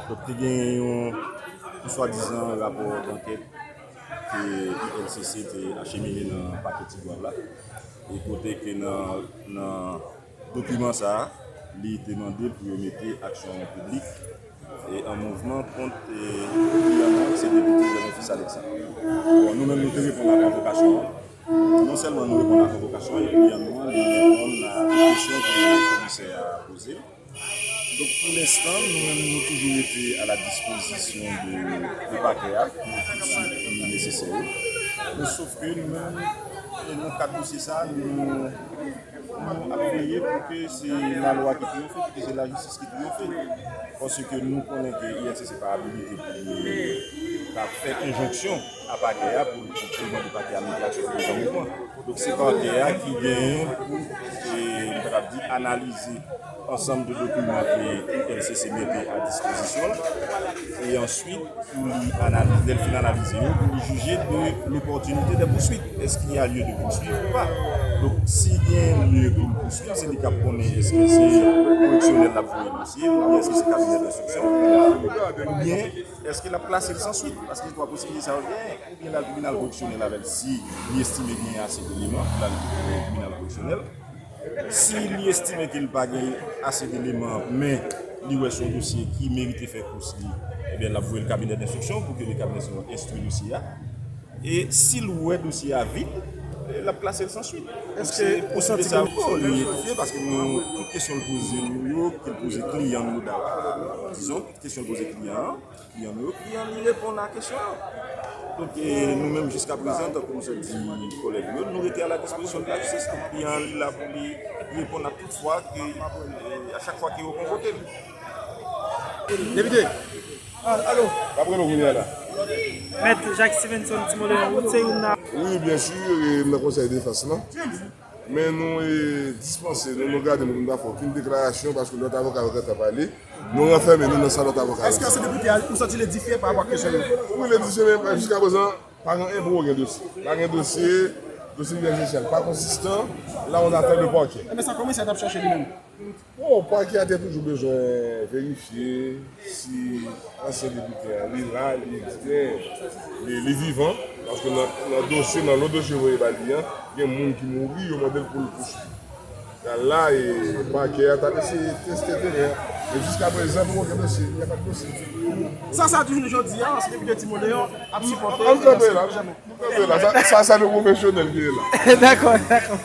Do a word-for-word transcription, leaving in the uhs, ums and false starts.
Donk, te gen yon, yon swadizan rapò dankèt ke I L C C te achemine nan pakè Tigwav la. E kote ke nan, nan dokiman sa a, li te mande pou yo mete aksyon piblik e an mouvman kont, e, kliyan nou an, ki se depite Jean Memphis Alexandre. Bon, nou menm, nou te reponn a konvokasyon an. Non sèlman nou reponn a konvokasyon an, epi an menm tan, li reponn a kesyon ke komisè a poze. Donk, pou lenstan, nou menm, nou toujou rete a la dispozisyon de, de pakè a pou tout suit ki nesesè yo. Men sof ke nou menm, nan kad dosye sa a, nou, nou ap veye pou ke se lalwa ki triyonfe, pou ke se lajistis ki triyonfe. Paske nou konnen ke I L C C pa abilite pou li ta fè enjonksyon a pakè a pou, pou, pou mande pakè a mete aksyon sou mouvman. Donk, se pakè a ki genyen pou, e, nou kapab di, analize ansanm de dokiman ke I L C C mete a dispozisyon l. E answit, pou li analize, lè l fin analize yo, pou li jije de l'opportunité des poursuites. Est-ce qu'il y a lieu de poursuivre ou pas? Donk, si gen lye pou l pouswiv, se li k ap konnen èske se koreksyonèl l ap voye dosye, oubyen èske se kabinè denstriksyon, oubyen èske l ap klase l san swit, paske se twa posiblite sa yo genyen, oubyen l al tribinal koreksyonèl avè l si li estime gen ase eleman pou l al tribinal koreksyonèl. Si li estime ke l pa gen ase eleman, men li wè se yon dosye ki merite fè kous li, ebyen, l ap voye l kabinè denstriksyon pou ke le kabinè denstriksyon enstwi dosye a. E si l wè dosye a vid, l ap klase l san swit. Donk, se posiblite sa yo, li idantifye, paske nou, tout kesyon l poze nou yo, ke l poze kliyan nou yo da-, dizon, tout kesyon l poze kliyan an, kliyan nou yo, kliyan li reponn a kesyon an. Donk, e, nou menm, jiska prezan, tankou m sot di kòlèg nou yo, nou rete a la dispozisyon de lajistis. Donk, kliyan an, li la pou li reponn a tout fwa ke, e, a chak fwa ke yo konvoke l. Depite, a, alo. Apre nou kounye a la. Mèt Jacques Stevenson Timoleon, ou se youn nan. Wi, byen si, e, m nan konsèy defans lan. Men nou, e, dispanse, nou, nou gade, nou, nou pa fè okenn deklarasyon paske lòt avoka yo gentan pale. Nou ranfèmen nou nan sa lòt avoka yo di. Èske ansyen depite a, ou santi l edifye pa rapò ak kesyon yo? Wi, l edifye, men jiska prezan, pa gen enpo, gen dosye. Pa gen dosye, dosye Michel Jean-Charles pa konsistan. La, on attend le parquet. Enben, sa komisè a t ap chèche li menm? Bon, pakè a te toujou bezwen verifye si ansyen depite a, li la, li egziste, li, li vivan. Paske nan, nan dosye, nan lòt dosye yo voye ba li an, gen moun ki mouri, yo mande l pou l pouswiv. Sa la, e, pakè a t ap eseye teste teren an. Men jiska prezan, pou okenn dosye, y a pas de dosye. Sa, sa toujou jodi a, ansyen depite Timoleon ap sipòte. Ann kanpe la, ann kanpe la. Sa, sa, sa de pwofesyonèl ki ye la. Dakò, dakò.